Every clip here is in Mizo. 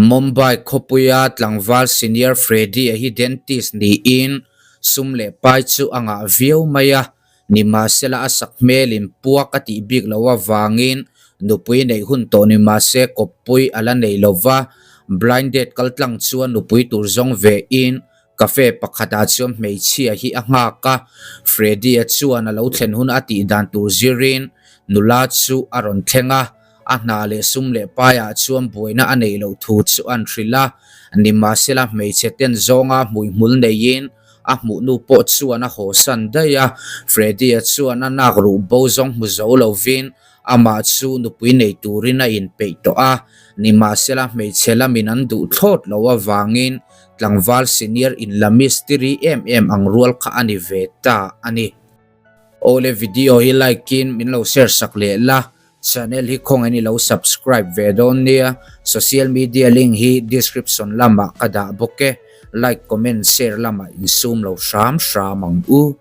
Mumbai khawpuia tlangval senior Freddy-a hi dentist niin sum leh pai chu a ngah viau mai a, nimahsela a sak hmelin puak a tih bik loh avangin nupui neih hun tawh ni mahse kawppui a la nei lo va, blind date kaltlang chuan nupui tur zawng vein Cafe pakhatah chuan hmeichhia hi a nghak a, Freddy-a chuan a lo thlen hun a tih dan tur zirin nula chu a rawn thleng a, a hna leh sum leh paiah chuan buaina a neih loh thu chu an hrilh a, nimahsela hmeichhe ten zawnga hmuihmul neiin a hmuh nu pawh chuan a hawsan daih a, Freddy-a chuan a nak ruh bo zawng hmu zo lovin Amah chu nupui nei turin a inpeih tawh a, nimahsela hmeichhe lamin an duh thlawt lo avangin tlangval senior inla mistiri em em ang rual kha a ni ve ta a ni. Awle video hi like in min lo share sak leh la, channel hi khawngaih in i lo subscribe ve dawn nia, social media link hi description lamah ka dah bawk e, like comment share lamah insum lo hram hram ang u.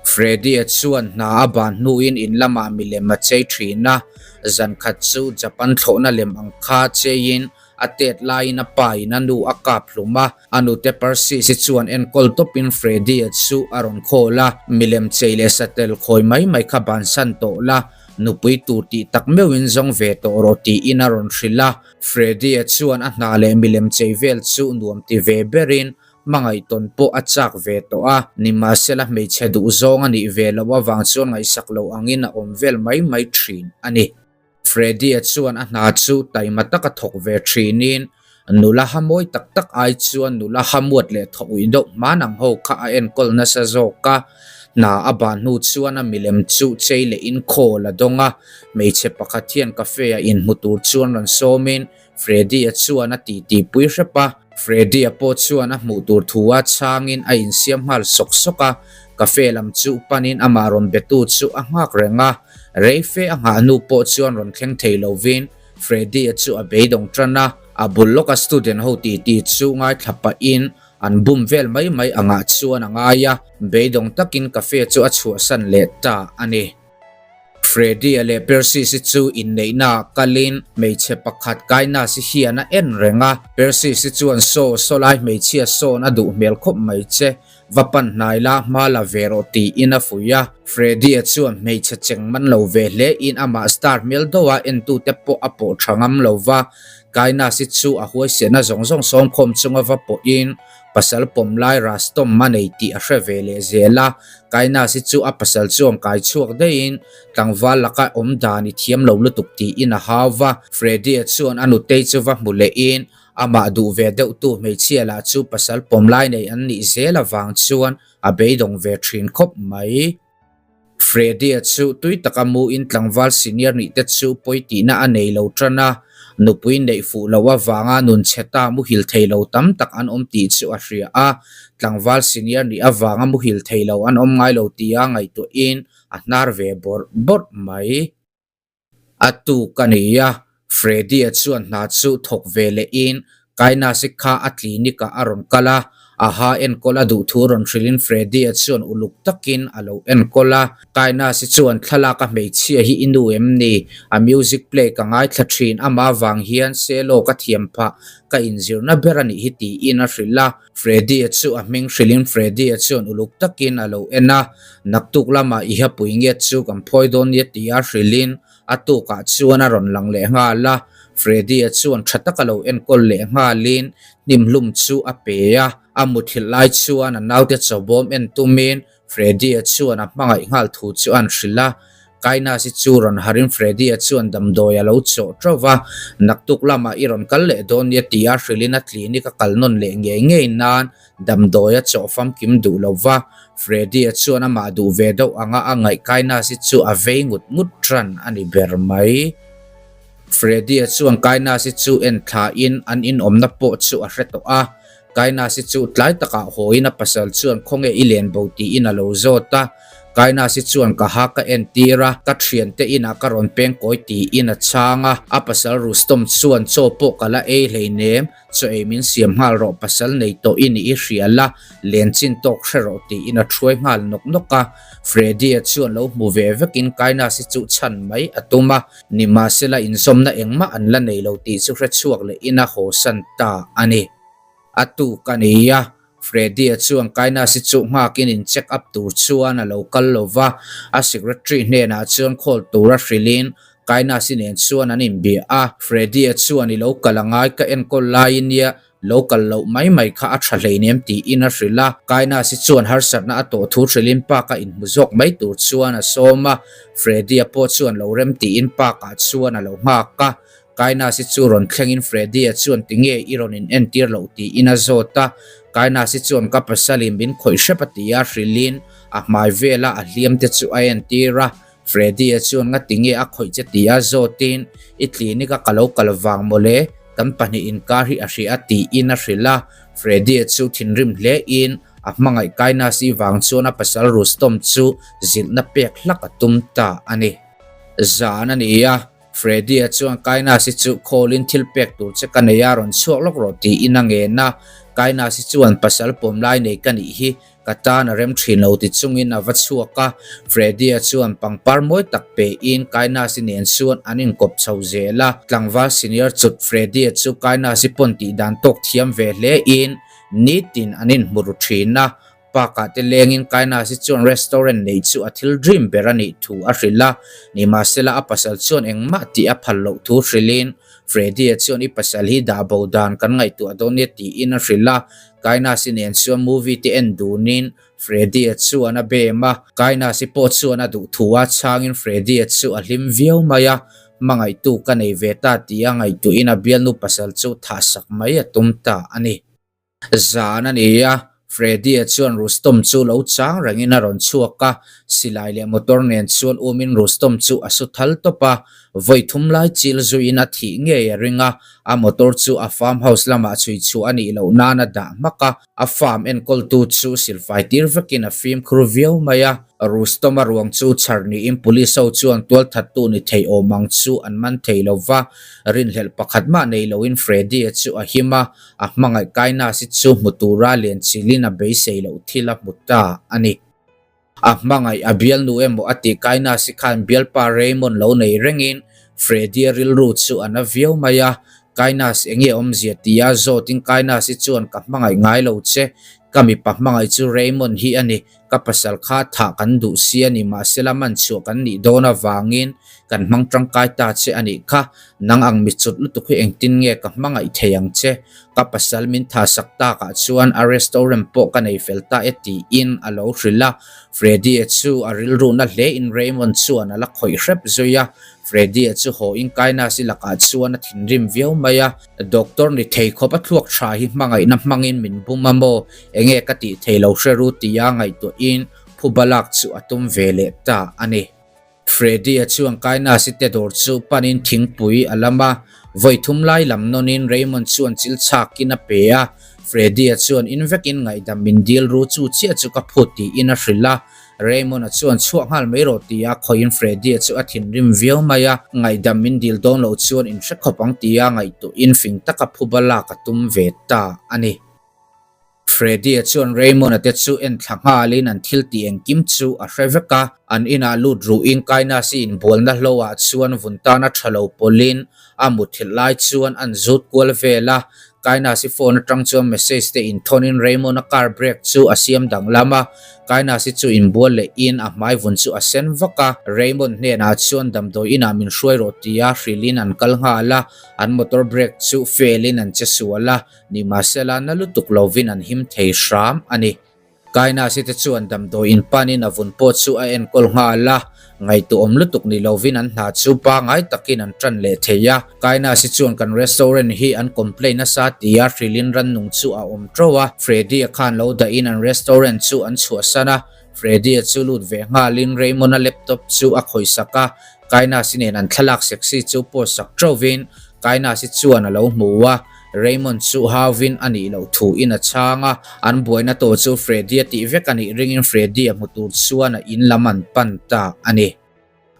Freddy-a chuan hna a ban hnuin in lamah milem a chei thin a, zan khat chu Japan thlawhna lem ang kha cheiin a tet laiin a pa in a nu a kap hlum a, a nute Persis-i chuan enkawl tawpin Freddy-a chu a rawn khawl a, milem chei leh satel khawi mai mai kha bansan tawh la, nupui tur tih tak meuhin zawng ve tawh rawh tiin a rawn hrilh a, Freddy-a chuan a hna leh milem chei vel chu nuam ti ve berin Hmangaih tawn pawh a chak ve tawh a, nimahsela hmeichhe duh zawng a nih ve loh avang chuan ngaihsak loh angin a awm vel mai mai thin a ni. Freddy-a chuan a hna chu taima taka thawk ve thinin, nula ha mawi tak tak ai chuan nula ha muat leh thaw uih deuh hman ang ho kha a enkawl nasa zawk a. Hna a ban hnu chuan a milem chu chei leh in khawl a dawng a, hmeichhe pakhat hian cafe-a inhmu tur chuan rawn sawmin Freddy-a chuan a titi pui hrep a. Freddy-a pawh chuan a hmuh tur thu a chhangin a insiam nghal sawk sawk a, cafe lam chu panin amah rawn betu chu a nghak reng a. Rei fe a nghah hnu pawh chuan rawn thleng thei lovin Freddy-a chu a beidawng tan a, a bul lawka student ho titi chu ngaithla pahin an bum vel mai mai angah chuan a ngai a, beidawng takin cafe chu a chhuahsan leh ta a ni. Freddy-a leh Persis-i chu inneihnaah kalin hmeichhe pakhat Kainas-i hian a en reng a. Persis-i chuan, Saw, saw lai hmeichhia sawn a duh hmel khawp mai che, va pan hnai la, hma la ve rawh tiin a fuih a. Freddy-a chuan hmeichhe cheng man lo ve hlein amah star hmel deuha entute pawh a pawh tha ngam lo va. Kainas-i chu a huaisehna zawng zawng sawmkhawm chunga va pawhin Pasal pawm lai Rastom a nei tih a hre ve leh zel a, Kainas hi chu a pasal chuan kai chhuak daihin tlangval laka awm dan i thiam lo lutuk tiin a hau va. Freddy-a chuan a nutei chu va hmu lehin amah duh ve deuhtu hmeichhia lah chu pasal pawm lai nei an nih zel avang chuan a beidawng ve thin khawp mai. Freddy-a chu tui taka muin tlangval senior nih te chu pawi tihna a nei lo tan a, nupui neih fuh loh avanga nun chhe ta muhil thei lo tam tak an awm tih chu a hria a, tlangval senior nih avanga muhil thei lo an awm ngai lo tia ngaihtuahin a hnar ve bawrh bawrh mai. A tuk a ni a, Freddy-a chuan hna chu thawk ve lehin Kainasi kha a clinic-ah a rawn kal a, a ha enkawl a duh thu rawn hrilhin Freddy-a chuan uluk takin a lo enkawl a. Kainasi chuan thlalak a hmeichhia hi i nu em ni? A music play ka ngaithla thin, amah vang hian cello ka thiam phah, ka inzirna ber a nih hi tiin a hrilh a. Freddy-a chu a hming hrilhin Freddy-a chuan uluk takin a lo en a, naktuk lamah i hapui nge chu kan phawi dawn nia tia hrilhin a tukah chuan a rawn lang leh nghal a, Freddy-a chuan tha taka lo enkawl leh nghalin hnimhlum chu a pe a, a muthilh lai chuan a naute chawbawm en tumin Freddy-a chuan a hmangaih nghal thu chu an hrilh a, Kainasi chu rawn harin Freddy-a chuan damdawi a lo chawh teuh va, naktuk lamah i rawn kal leh dawn nia tia hrilhin a clinic a kal nawn leh ngei ngei nan damdawi a chawh famkim duh lo va, Freddy-a chuan amah duh ve deuh anga a ngaih Kainasi chu a vei ngut ngut ran a ni ber mai. Freddy-a chuan Kainasi chu en thlain an inawmna pawh chu a hre tawh a, Kainasi chu tlai takah hawiin a pasal chuan khawnge i len bo tiin a lo zawt a. Kainasi chuan ka ha ka entir a, ka thiante inah ka rawn peng kawi tiin a chhang a. A pasal Rustom chuan chaw pawh ka la ei hleinem, chaw ei min siam nghal rawh pasal nei tawh i nih i hria la, len chin tawk hre rawh tiin a thuai nghal nawk nawk a. Freddy-a chuan lo hmu ve vekin Kainasi chu chhan mai a tum a, nimahsela inzawmna engmah an la nei lo tih chu hrechhuak lehin a hawsan ta a ni. A tuk a ni a, Freddy-a chuan Kainasi chu nghakin in check up tur chuan a lo kal lo va, a secretary hnenah chuan call tura hrilhin Kainasi nen chuan an inbia a. Freddy-a chuan i lo kal a ngai ka enkawl lai nia, lo kal loh mai mai kha a tha hleinem tiin a hrilh a. Kainasi chuan harsatna a tawh thu hrilhin park-a inhmu zawk mai tur chuan a sawm a, Freddy-a pawh chuan lo rem tiin park-ah chuan a lo nghak a. Kainasi chu rawn thlengin Freddy-a chuan tinge i rawn in entir loh tiin a zawt a, Kainasi chuan ka pasal in min khawih hrep a ti a, hrilhin a hmai vela a hliam te chu a entir a, Freddy-a chuan nga tinge a khawih che ti a zawtin i clinic a ka lo kal vang mawle, kan pahnih inkar hi a hria a tiin a hrilh a, Freddy-a chu thinrim hle in a hmangaih Kainasi vang chuan a pasal Rustom chu zilhna pek hlak a tum ta a ni. Zan a ni a. Freddy-a chuan Kainasi chu call-in thil pek tur che ka nei a, rawn chhuak lawk rawh tiin a ngen a. Kainasi chuan pasal pawm lai nei ka nih hi, ka tan a rem thin lo ti chungin a va chhuak a. Freddy-a chuan pangpar mawi tak pein Kainasi nen chuan an inkawp chho zel a. Tlangval senior chut Freddy-a chu Kainasi pawn tih dan tawk thiam ve hlein nitin an inhmu ru thin a. Park-ah te lengin Kainasi chuan restaurant neih chu a thil dream ber a nih thu a hrilh a, nimahsela a pasal chuan engmah tih a phal loh thu hrilhin Freddy-a chuan i pasal hi dah bo dan kan ngaihtuah dawn nia tiin a hrilh a, Kainasi nen chuan movie te en dunin Freddy-a chuan a bem a, Kainasi pawh chuan a duh thu a chhangin Freddy-a chu a hlim viau mai a, hmangaihtu ka nei ve ta tia ngaihtuahin a bialnu pasal chu thahsak mai a tum ta a ni. Zan a ni a, Freddy-a chuan Rustom chu lo chang rengin a rawn chhuak a, silai leh motor nen chuan umin Rustom chu a su thal tawp a, vawi thum lai chil zuiin a thih ngei a ring a, a motor chu a farm house lamah chhui chhuah a nih loh nan a dah hmak a, a farm enkawltu chu silfai tir vekin a fimkhur viau mai a, Rustom-a ruang chu chhar niin police ho chuan tualthattu ni thei awm ang chu an man thei lo va, rinhlelh pakhat mah nei loin Freddy-a chu a him a, A hmangaih Kainasi chu hmu tura Lianchilin a beisei loh thil a hmu ta a ni. A hmangaih a bialnu emaw a tih Kainasi khan bialpa Raymond lo nei rengin Freddy-a rilru chu a na viau mai a, Kainas enge awmzia tia zawtin Kainasi chuan ka hmangaih ngai lo che, ka mipa hmangaih chu Raymond hi a ni, Ka pasal kha thah kan duh si a ni mahsela man chhuah kan nih dawn avangin kan hmang tangkai ta che a nih kha. Nang ang mi chut lutuk hi engtin nge ka hmangaih thei ang che? Ka pasal min tha sak takah chuan a restaurant pawh ka nei fel ta e tiin a lo hrilh a. Freddy-a chu a rilruhna hlein Raymond chuan a la khawih hrep zui a. Freddy-a chu haw in Kainasi lakah chuan a thinrim viau mai a. Doctor ni thei khawp a thluak tha hi hmangaihna hmangin min bum a maw? Enge ka tih thei lo hre ru tia ngaihtuahin phuba lak chu a tum ve leh ta a ni. Freddy-a chuan Kainasi te dawr chu panin thingpui a lam a, vawi thum lai lam nawnin Raymond chuan chil chhakin a pe a. Freddy-a chuan in vekin ngaihdam min dil ru chu chiah chu ka phut tiin a hrilh a. Raymond-a chuan chhuak nghal mai rawh tia khawiin Freddy-a chu a thinrim viau mai a, ngaihdam min dil dawn loh chuan in hre khawp ang tia ngaihtuahin fing taka phuba lak a tum ve ta a ni. Freddy-a chuan Raymond-a te chu en thla nghalin an thil tih engkim chu a hre vek a, an inah lut ruhin Kainasi inbualna hloah chuan vun tana tha lo pawlhin a muthilh lai chuan an zut kual vel a, Kainasi phone atang chuan message te inthawnin Raymond-a car brake chu a siam danglam a, Kainasi chu inbual lehin a hmai vun chu a sen vak a, Raymond hnenah chuan damdawi inah min hruai rawh tia hrilhin an kal nghal a, an motor brake chu fail-in an che sual a, nimahsela na lutuk lovin an him thei hram a ni. Kainasi te chuan damdawi in panin a vun pawh chu a enkawl nghal a, ngaihtuahawm lutuk ni lovin an hna chu pangai takin an tan leh thei a. Kainasi chuan kan restaurant hi an complain nasa tia hrilhin rannung chu a awm teuh a, Freddy-a khan lo dahin an restaurant chu an chhuahsan a, Freddy-a chu lut ve nghalin Raymond-a laptop chu a khawihsak a, Kainasi nen an thlalak sexy chu post sak teuhvin Kainasi chuan a lo hmu a. Raymond chu hauvin a nih loh thu in a chhang a, an buaina tawh chu Freddy a tih vek a nih ringin Freddy a hmu tur chuan a in lam an pan ta a ni.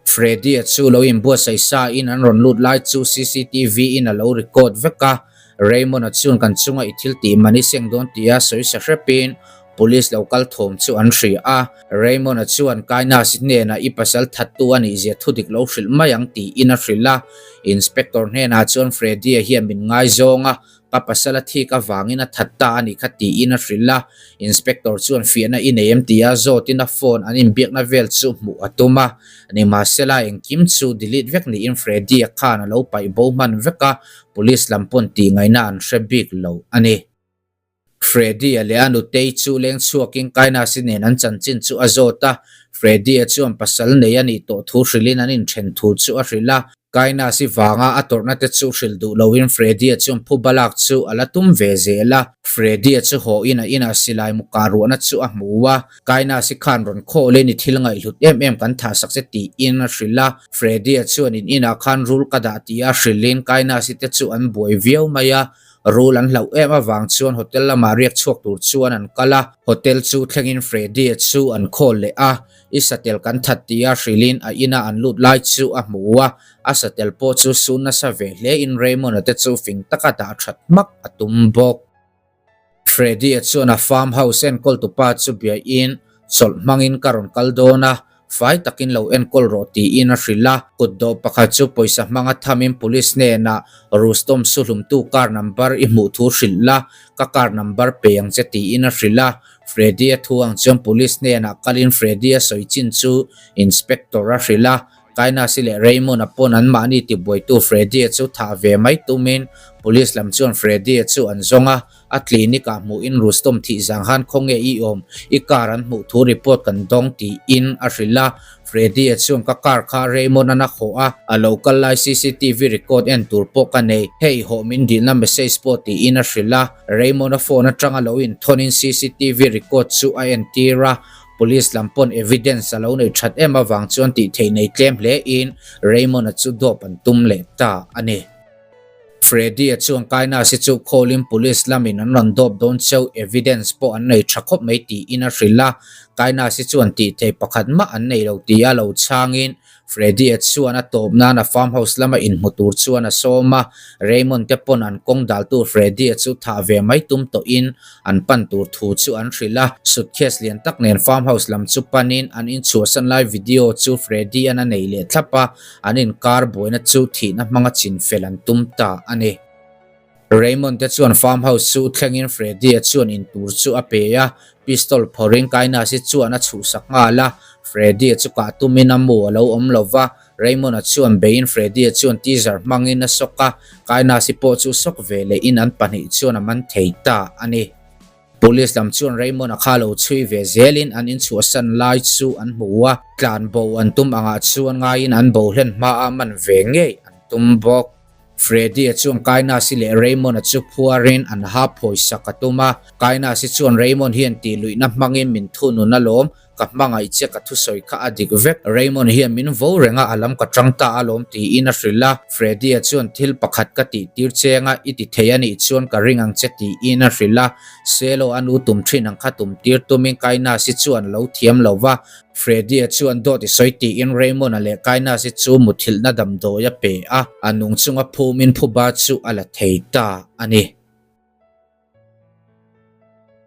Freddy-a chu lo inbuatsaih sa in an rawn lut lai chu cctv in a lo record vek a, Raymond-a chuan kan chunga i thil tih man i seng dawn tia sawi sa hrepin Police lo kal thawm chu an hria a, Raymond-a chuan Kainasi hnenah i pasal thattu a nih zia thudik lo hrilh mai ang tiin a hrilh a. Inspector hnenah chuan Freddy-a hian min ngaizawng a, ka pasal a thik avangin a that ta a nih kha tiin a hrilh a. Inspector chuan fiahna i nei em tia zawtin a phone an inbiakna vel chu hmuh a tum a. Nimahsela engkim chu delete vek niin Freddy-a khan a lo paih bo hman vek a, Police lam pawn tihngaihna an hre bik lo a ni. Freddy-a leh a nutei chu leng chhuakin Kainasi nen an chanchin chu a zawt a, Freddy-a chuan pasal nei a nih tawh thu hrilhin an inthen thu chu a hrilh a, Kainasi vanga a tawrhna te chu hrilh duh loin Freddy-a chuan phuba lak chu a la tum ve zel a. Freddy-a chu hawhin a inah silai mukah ruahna chu a hmu a, Kainasi khan rawn khawlin i thil ngaihhlut em em kan thah sak che tiin a hrilh a, Freddy-a chuan in inah khan rul ka dah tia hrilhin Kainasi te chu an buai viau mai a, Rul an hlauh em avang chuan hotel lamah riak chhuak tur chuan an kal a, hotel chu thlengin Freddy-a chu an call leh a, i satel kan that tia hrilhin a ina an lut lai chu a hmu a, a satel pawh chu sun nasa ve hlein Raymond-a te chu fing taka dah that hmak a tum bawk. Freddy-a chuan a farm house enkawl tupa chu biain chawlh hmangin ka rawn kal dawn a, Fai takin lo enkawl rawh tiin a hrilh a, kutdawh pakhat chu pawisa hmanga thamin police hnenah Rustom suhlumtu car number i hmuh thu hrilh la, ka car number pe ang che tiin a hrilh a. Freddy-a thu ang chuan police hnenah kalin Freddy-a sawi chin chu inspector a hrilh a, Kainasi leh Raymond-a pawn anmahni tibuaitu Freddy-a chu thah ve mai tumin police lam chuan Freddy-a chu an zawng a, A clinic ah hmuhin Rustom thih zang khan khawnge i awm, i car an hmuh thu report kan dawng tiin a hrilh a. Freddy-a chuan ka car kha Raymond-an a hawh a, a lo kal lai cctv record en tur pawh ka nei, hei hawh min dilna message pawh tiin a hrilh a. Raymond-a phone atanga lo inthawnin cctv record chu a entir a, police lam pawn evidence a lo nei that em avang chuan tih theih nei tlem hle in Raymond-a chu dawp an tum leh ta a ni. Freddy-a chuan Kainasi chu call-in police lamin an rawn dawp dawn cheu, evidence pawh an nei tha khawp mai tiin a hrilh a. Kainasi chuan tih theih pakhat mah an nei lo tia lo chhangin Freddy-a chuan a tawp nan a farm house lama inhmu tur chuan a sawm a. Raymond te pawn an kawng daltu Freddy-a chu thah ve mai tum tawhin an pan tur thu chu an hrilh a. Suitcase lian tak nen farm house lam chu panin an inchhuahsan lai video chu Freddy-a'n a nei leh thlap a. An inkar buaina chu thihna hmanga chinfel an tum ta a ni. Raymond te chuan farm house chu thlengin Freddy-a chuan in tur chu a pe a, pistol phawrhin Kainasi chuan a chhuhsak nghal a. Freddy-a chu kah tumin a mu a lo awm lo va, Raymond-a chuan beiin Freddy-a chuan teaser hmangin a sawk a, Kainasi pawh chu sawk ve lehin an pahnih chuan a man thei ta a ni. Police lam chuan Raymond-a kha lo chhui ve zelin an inchhuahsan lai chu an hmu a, tlan bo an tum angah chuan ngaiin an bo hlen hmaah man ve ngei an tum bawk. Freddy-a chuan Kainasi leh Raymond-a chu phuarin an ha phawisak a tum a, Kainasi chuan Raymond hian tihluihna hmangin min thunun alawm, Ka hmangaih che ka thusawi kha a dik vek. Raymond hian min vo reng a, a lam ka tang ta alawm tiin a hrilh a. Freddy-a chuan thil pakhat ka tih tir cheng a, i ti thei a nih chuan ka ring ang che tiin a hrilh a. Selo a nu tum thin ang kha tum tir tumin Kainasi chuan a lo thiam lo va. Freddy-a chuan dawt i sawi tiin Raymond-a leh Kainasi chu muthilhna damdawi a pe a, a nung chunga phumin phuba chu a la thei ta a ni.